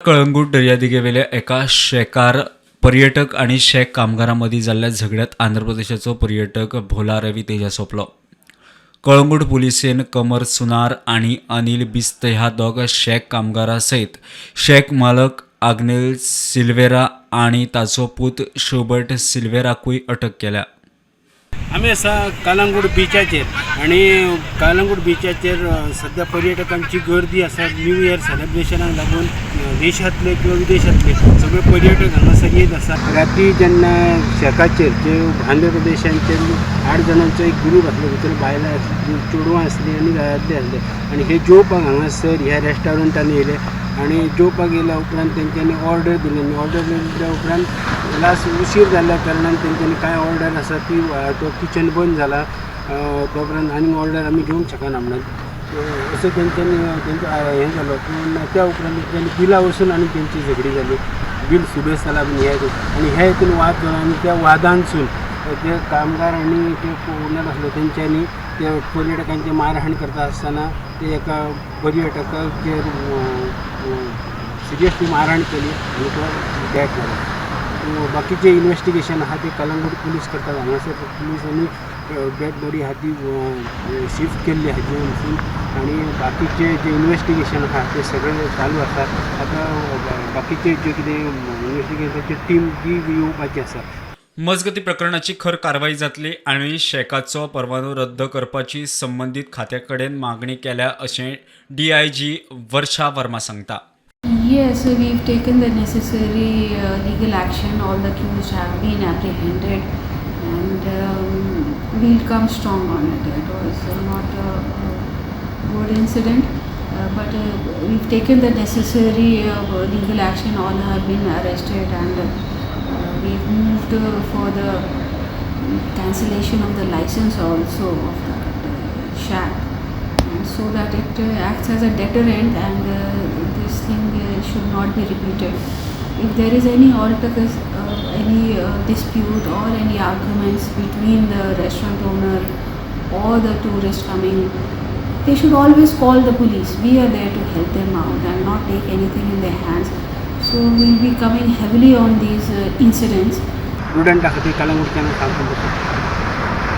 कळंगूट दर्यादेगेवेल्या एका शेकार पर्यटक आनी शेक कामगारां मदीं जाल्ल्या झगड्यांत आंध्र प्रदेशाचो पर्यटक भोला रवी तेजा सोंपलो. कळंगूट पुलिसेन कमर सुनार आनी अनिल बिस्त ह्या दोग शेक कामगारां सयत शेक मालक आग्नेल सिल्वेरा आनी ताचो पूत शोबर्ट सिल्वेराकूय अटक केल्या. आमी आसा कलंगूट बिचाचेर आनी कलंगूट बिचाचेर सद्या पर्यटकांची गर्दी आसा. न्यू इयर सेलिब्रेशनाक लागून देशांतले किंवा विदेशांतले सगळे पर्यटक हांगासर येत आसा. राती जेन्ना शेकाचेर जे आंध्र प्रदेशांचे 8 जाणांचो एक ग्रूप आसलो, भितर बायलां आसलीं, चेडवां आसलीं आनी दादले आसले आनी हे जेवपाक हांगासर ह्या रेस्टॉरंटान येयले आनी जेवपाक येयल्या उपरांत तेंच्यांनी ऑर्डर दिली आनी ऑर्डर दिल्या उपरांत लास्ट उशीर जाल्ल्या कारणान तेंच्यांनी कांय ऑर्डर आसा ती तो किचन बंद जाला, त्या उपरांत आनी ऑर्डर आमी घेवंक शकना म्हणून असो तेंच्यांनी तेंचो हें जालो. पूण त्या उपरांत तेंच्यांनी बिलां वचून आनी तेंची झगडी जाली. बील सुबेज जाला बीन हे आनी हे हितून वाद जालो आनी त्या वादानसून ते कामगार आनी ते ओनर आसले तेंच्यांनी ते पर्यटकांची मारहाण करता आसतना ते एका पर्यटकाचेर सिरियसली मारहाण केली आनी तो डॅथ जालो. बाकीचें इन्वेस्टिगेशन आहा ते कलंगूट पुलीस करतात. हांगासर पुलिसांनी डेड बॉडी आहा ती शिफ्ट केल्ली आहा जीएमसीन आनी बाकीचे जे इन्वेस्टिगेशन आहा ते सगळे चालू आसा. आतां बाकीचे जे कितें इन्वेस्टिगेशनाची टीम ती येवपाची आसा. मजगती प्रकरणाची खर कारवाई जातली आनी शेकाचो परवानो रद्द करपाची संबंदीत खात्या कडेन मागणी केल्या अशें डीआयजी वर्षा वर्मा सांगता. Yes, so we've taken the necessary legal action. All the accused have been apprehended, and we'll come strong on it. It was not a good incident, but we've taken the necessary legal action. All have been arrested, and we've moved for the cancellation of the license also of that shack, and so that it acts as a deterrent and this thing should not be repeated. If there is any altercation, any dispute or any arguments between the restaurant owner or the tourist coming, they should always call the police. We are there to help them out and not take anything in their hands. So we'll be coming heavily on these incidents. प्रुडंटा खातीर कलंगूटच्यान सांगता.